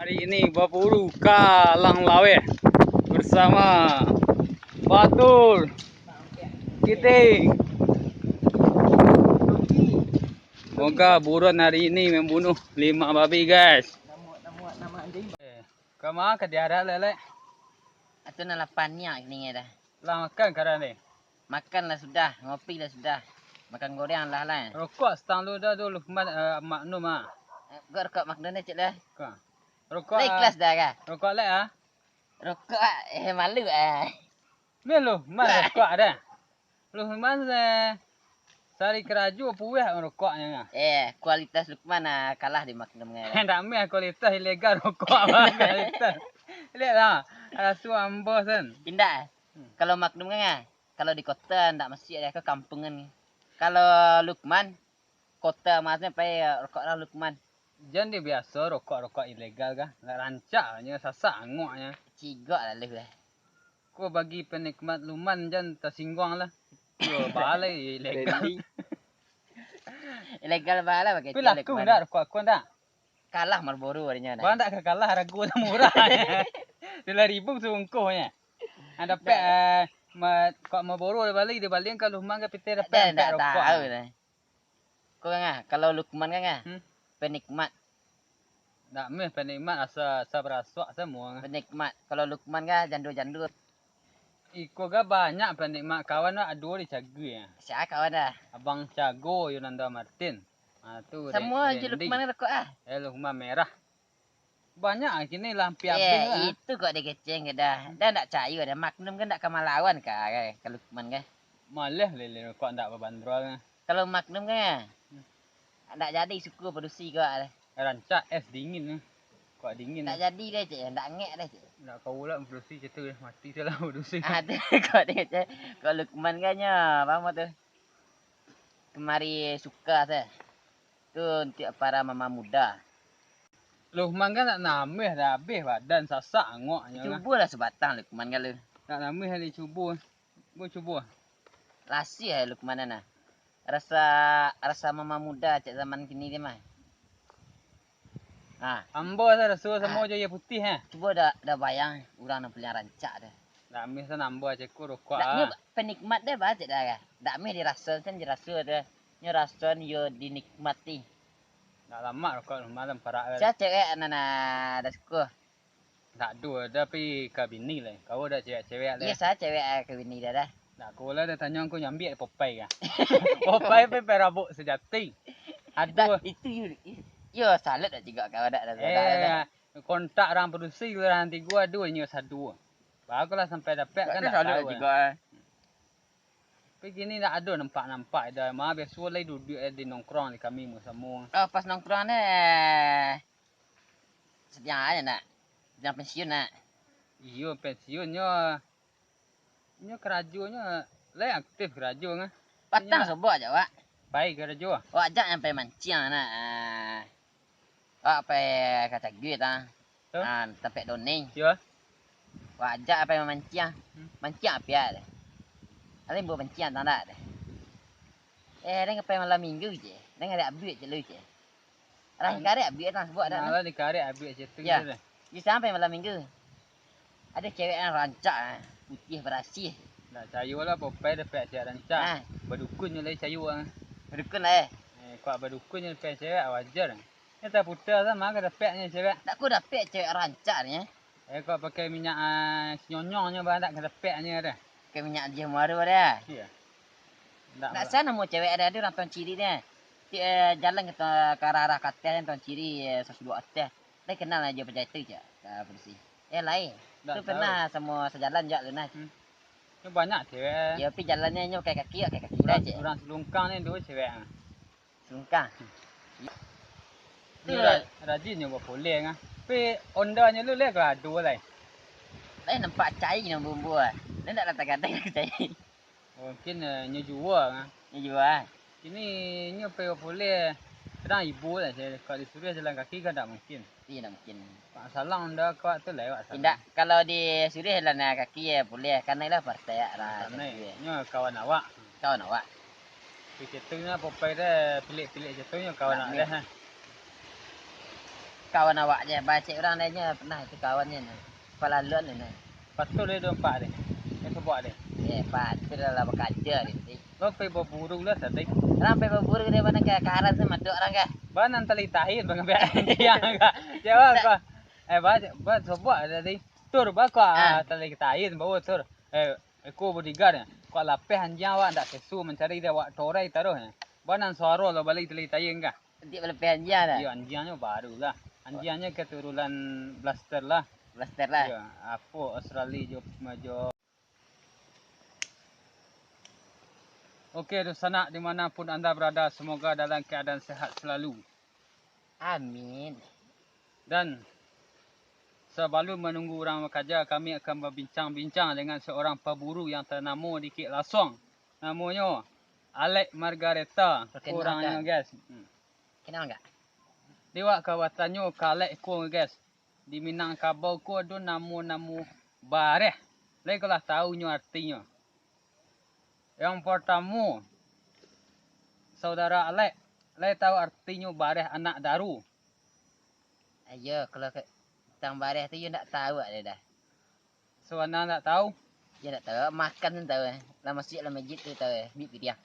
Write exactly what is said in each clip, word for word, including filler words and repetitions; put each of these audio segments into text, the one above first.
Hari ini baburu ka Langlawe bersama Fatul, Kiting. Semoga buruan hari ini membunuh lima babi, guys. Kama ka diarak, Lek? Atu nan lapar niak ni dah. Lah makan karan ni? Makan lah sudah, ngopi lah sudah. Makan goreng lah lah. Rokok stang lu dah tu, Lukman, eh, Magnum ah. Eh, gua rokok Magnum ni, cik lah. Ka. Rokok, Lah ikhlas ah, dah kah? Rokok lek ah. Rokok ah, eh, malu ah. Ni Lukman rokok dah. Lukman, eh, sari karajo pueh rokoknyo ah. Eh, kualitas Lukman ah, kalah di Magnum ngai lah. Ndak meh kualitas ilegal rokok bang, kualitas. Liek lah, raso ambo sen. Indak. Hmm. Kalau Magnum kan, ah, kalau di kota ndak masiak deh, ke kampungan. Kalau Lukman, kota masnyo pai rokok lah Lukman. Jan di biaso rokok-rokok ilegal kah? Ndak rancak nyo, sasak angoknyo. Cigok lah lu lah. Ko bagi penikmat Lukman jan tasingguang lah. Yo, balai ilegal. Trending. Ilegal bala pakai. Tapi laku ndak rokok aku ndak? Kalah Marlboro adanya dah. Bang ndak ka kalah, harago tu murah. Dua ribu sebungkuhnyo. Ada pek, eh, ma-, kok Marlboro dibali, dibali ka Lukman ka pitih dapek ampek rokok. Tahu dah. Ko kan ah, kalau Lukman kan ah, Hmm? Penikmat. Ndak meh penikmat, asa, asa barasuak samo kan. Penikmat. Kalau Lukman kan jando-jando. Iko ga banyak penikmat kawan tu ado di Cagu ya. Sia kawan dah? Abang Cago, Yunanda Martin. Ha, tu Samo Re-, je Randy. Lukman rokok ah. Eh, Lukman merah. Banyak ah kini lah, hampir habis lah. Eh, itu kok dikeceng ke dah. Dah ndak cayo dah. Magnum kan ndak ka malawan ka, ka Lukman kan. Malah lele rokok ndak babandrol kan. Kalau Magnum kan, Hmm. ndak jadi suku padusi kok dah. Rancak es dingin tu. Kok dingin. Ndak jadi deh, cik. Ndak ngek deh, cik. Ndak kau lah produksi macam tu, mati salah produksi. Ada kok deh, cik. Kok Lukman kan nyo, apo tu? Kemari suka seh. Tu untuk para mama muda. Lukman kan nak nambah dah habis badan sasak angoknyo lah. Cubolah sebatang Lukman kan lu. Nak nambah dicubo. Bo cubo. Rasih eh Lukman nah. Rasa, rasa mama muda cak zaman kini dia mah. Ha. Ambo asa raso samo jo aia putih eh. Cubo dah, dah bayang urang nan paliang rancak tu. Dah mih san ambo ceko rokok. Dak nyo ah. Penikmat dia bah cak dah. Dak mih diraso san diraso tu. Nyo raso yo dinikmati. Dak lamak rokok malam parak. Sia cewek nan dah suko. Ndak ado, ado pai ka bini lai. Kau dah cewek-cewek lai. Iyo, sa cewek ah ka bini dah dah. Ndak, kau lah dah tanyo kau nyambiak Popeye kah? Popeye pai parabok sajati. Aduh. Itu yo, yo salut dak juga kau dak dah. Eh, kontak urang padusi urang tigo ado inyo sado. Barulah sampai dapek kan dak salut dak tahu juga. Tapi kini ndak ado nampak-nampak dah. Ma biaso lai duduak di nongkrong di kami samo-samo. Oh, pas nongkrong ni, Sadiang aja nak. Sadiang pensiun nak. Iyo, pensiun nyo. Nyo karajo nyo lai aktif karajo ngah. Patang sobok aja wak. Pai karajo. Wak ajak nyampai manciang nak. Ah. Wak pai ka Cagui tang. Tu? Ah, tampek Doneng. Iyo. Wak ajak pai mamanciang. Hmm. Manciang apiak deh. Alin buat manciang tang dak deh. Eh, den ka pai malam minggu je. Den ka liak abuik je lu je. Alah, dikarek abuik tang sabuak dah. Alah, dikarek abuik situ je dah. Di sampai malam minggu. Ado cewek nan rancak ah, putih barasiah. Ndak cayo lah, Popeye dapek cewek rancak. Ah. Badukun nyo lai cayo ah. Badukun lah eh. Eh, kok badukun nyo dapek cewek, wajar. Nyo taputa sama ka dapeknyo cewek. Dak ko dapek cewek rancak ni eh. Eh, kok pakai minyak, ah, sinyonyong nyo bah, dak ka dapeknyo dah. Pakai minyak Jih Muaro dah. Iyo. Ndak sa namo cewek ado, ado urang Tuan Ciri dah. Ti, eh, jalan ka, ka arah-arah ka ateh Tuan Ciri, eh, sasuduak ateh. Lai kenal ajo paja itu cak, ka padusi. Eh, lai. Tu pernah samo sajalan juga tu nah. Hmm. Nyo banyak cewek. Yo, tapi jalannyo nyo pakai kaki, pakai kaki dah cak. Urang Selungkang ni duo cewek ah. Selungkang. Nyo ra-, rajin nyo bapoleh ngah. Tapi Honda nyo lu lai ka ado lai. Lai nampak cai nyo bumbu ah. Lai ndak lah tagadai ka cai. Mungkin, eh, nyo jua ngah. Nyo jua. Kini nyo pai bapoleh, kadang ibo lah, kalau disuruah jalan kaki kan ndak mungkin. Iyo, ndak mungkin. Pak Salang Honda kawak tu lai, Pak Salang. Indak, kalau disuruah jalan kaki yo buliah, kanai lah partai lah. Kanai, nyo kawan awak. Kawan awak. Tapi cetungnyo Popeye dah, pilik-pilik cetungnyo kawan awak dah. Kawan awak je, bacek urang lain nyo pernah itu kawan nyo nah. Palaluan tu nah. Patul dia dompak dia. Dia sobok dia. Eh, patul lah bakaja dia tadi. Lo pai baburu lah tadi. Urang pai baburu dia mana ka karan tu madok urang ka. Ba nan tali tahin bang biak anjiang ka. Jawab ka. Eh, ba, ba sobok dia tadi. Tur ba ka Ah. tali tahin bawa tur. Eh, iko bodyguard. Kok lapeh anjiang awak ndak sesu mancari dia awak torai taruh. Ba nan suaro lo bali tali tahin ka. Antiak balapeh anjiang dah. Iyo, anjiangnyo baru lah. Anjiangnyo keturunan blaster lah. Blaster lah. Iyo, apo Australia jo, jo. Oke, dunsanak di mana pun anda berada, semoga dalam keadaan sehat selalu. Amin. Dan sabalun manunggu urang bakaja, kami akan babincang-bincang dengan seorang paburu yang tanamo di Kek Lasuang. Namonyo Alek Margareta. Perkenalkan. Kurangnyo, guys. Hmm. Kenal nggak? Dek wak ka batanyo ka Alek ko, guys. Di Minangkabau ko ado namo-namo bareh. Lai ko lah tahu nyo artinyo. Yang pertamo, saudara Alek, lai tahu artinyo bareh anak daru? Ayo, kalau ke, tentang bareh tu, yo ndak tahu ado dah. Sabana ndak tahu? Yo ndak tahu, makan tu tahu, eh. Lah masuak lah masjid tu tahu, eh. Ambiak piriang.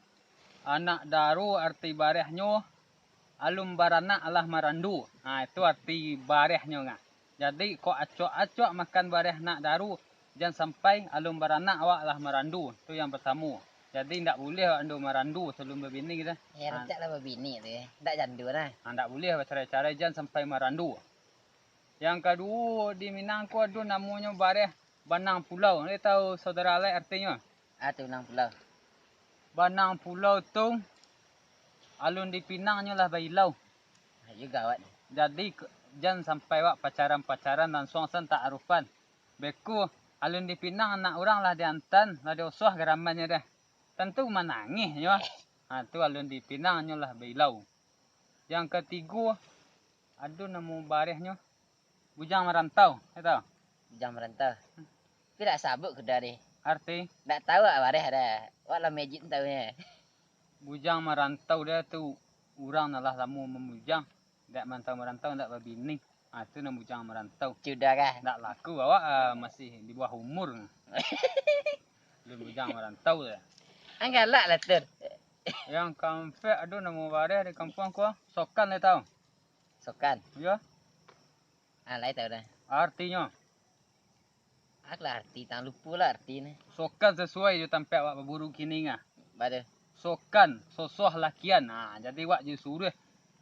Anak daru arti barehnyo, alun baranak alah marandu. Nah, itu arti barehnyo, ngah. Jadi, kok acok-acok makan bareh anak daru, jan sampai alun baranak awak lah marandu. Tu yang pertamo. Jadi, ndak buliah awak ando marandu sabalun babini gitu. Eh, Ah. rancak lah babini tu, eh. Ndak jandu lah. Ah, ndak buliah bacarai-carai, jan sampai marandu. Yang kaduo, di Minang ko ado namonyo bareh Banang Pulau. Lai tahu saudara Alek artinyo? Ah, tu Banang Pulau. Banang Pulau tu alun dipinang nyo lah bailau. Ah, iyo gawat. Jadi, k-, jan sampai wak pacaran-pacaran langsuang san ta'arufan. Beko, alun dipinang anak urang lah diantan, lah diosoh garamannyo dah. Tantu manangih nyo. Ha, tu alun dipinang nyo lah bailau. Yang katigo, ado namo barehnyo Bujang Marantau, ndak tahu? Bujang Marantau. Hmm. Tapi ndak sabuik ko dah deh. Arti? Ndak tahu awak bareh dah. Awak lah magic tahu nyo. Bujang Marantau dia tu urang nan lah lamo mamujang. Ndak marantau-marantau, ndak babini. Ah, tu nan bujang marantau. Sudah kah? Ndak laku, awak, ah, masih di bawah umur. Belum bujang marantau tu. Ang galak lah, Tur. Yang kaampek ado namo bareh di kampuang ko, Sokan, lai tahu? Sokan. Yo. Ah, lai tahu dah. Artinyo? Alah arti, tang lupo lah arti ne. Sokan sasuai jo tampek awak baburu kini ngah. Baa tu? Sokan, sosoh lakian. Ha, jadi awak jo suruah,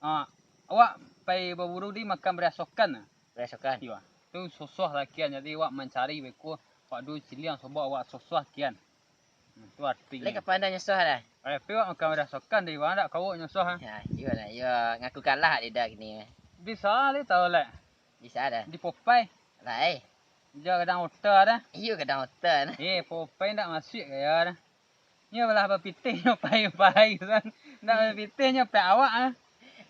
ha, awak pai baburu di makan bareh sokan. Bareh sokan? Iyo. Tu sosoh lakian, jadi awak mancari beko, awak duo ciliang sobok awak sosoh lakian. Hmm, tu artinyo. Lai ka pandai nyo sosoh dah? Eh, pai awak makan bareh sokan di awak ndak kawa nyo sosoh, ha? Ya, iyo lah, iyo ngaku kalah dek dah kini. Bisa lai tahu, Lek. Bisa dah. Di Popeye. Lai. Jo gadang ota dah. Iyo, gadang ota dah. Eh, Popeye ndak masuak gaya dah. Nyo lah bapitih nyo pai-pai kan. Ndak bapitih nyo pek awak ah.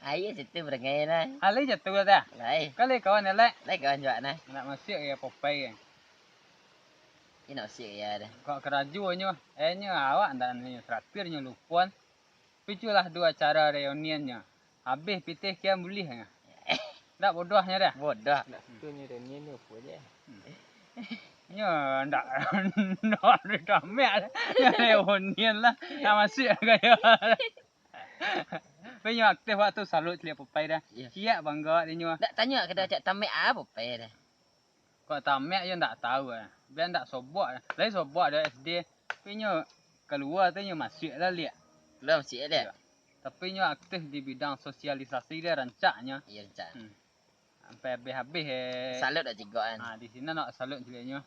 Ayo situ berengai lah. Alai jatuh dah. Lai. Kali kawan elek. Lai kawan juak nah. Ndak masuak gaya Popeye. Iyo ndak masuak gaya dah. Kok karajo nyo, eh nyo awak ndak nyo traktir nyo lupuan. Piculah duo acara reunian nyo. Abih pitih kian bulih nyo. Ndak bodohnyo dah. Bodoh. Ndak suko nyo reunian nyo apo je. Hmm. Nyo ndak, ndak ada damek dah. Nyo reunian lah. Ndak masuak gaya. Tapi nyo aktif waktu salut ciliak Popeye dah. Iyo. Ciek bangga dek nyo. Ndak tanyo ka dah cak tamek apo Popeye dah. Kok tamek yo ndak tahu ah. Bia ndak sobok ah. Lai sobok ado S D. Tapi nyo kalua tu nyo masuak lah liak. Kalua masuak liak. Iyo. Tapi nyo aktif di bidang sosialisasi dia rancaknyo. Iyo, rancak. Hmm. Sampai habih-habih eh. Salut dah jigok kan. Ah, di sini nak salut ciliaknyo.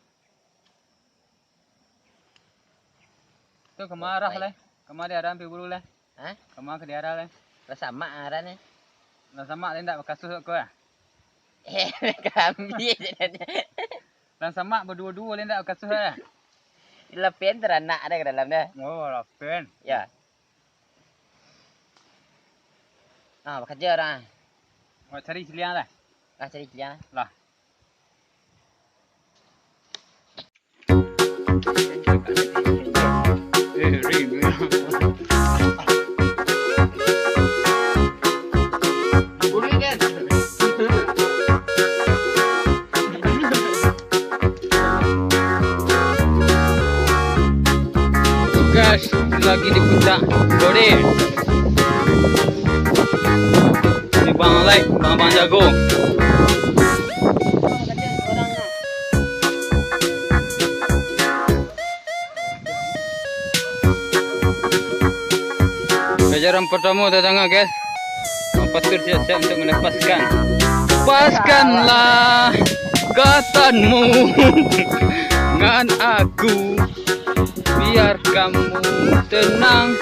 Tu kama arah lai. Kama di arah ampi bulu lai. Hah? Kama ka di arah lai. Lah samak arah ni. Lah samak lai ndak bakasuh ko ah. Eh, kambie je dah. Lah samak baduo-duo lai ndak bakasuh ah. Lapen taranak ada ka dalam dah. Oh, lapen. Ya. Ah, bakaja urang. Awak cari ciliang lah. Lah cari ciliang lah. Lah. Lagi di puncak Kodim. Ini Bang Alek, Bang, Bang Jago. Jajaran pertama tatangah, guys. Bang Fatur siap-siap untuk melepaskan. Lepaskanlah katanmu ngan aku, biar kamu tenang.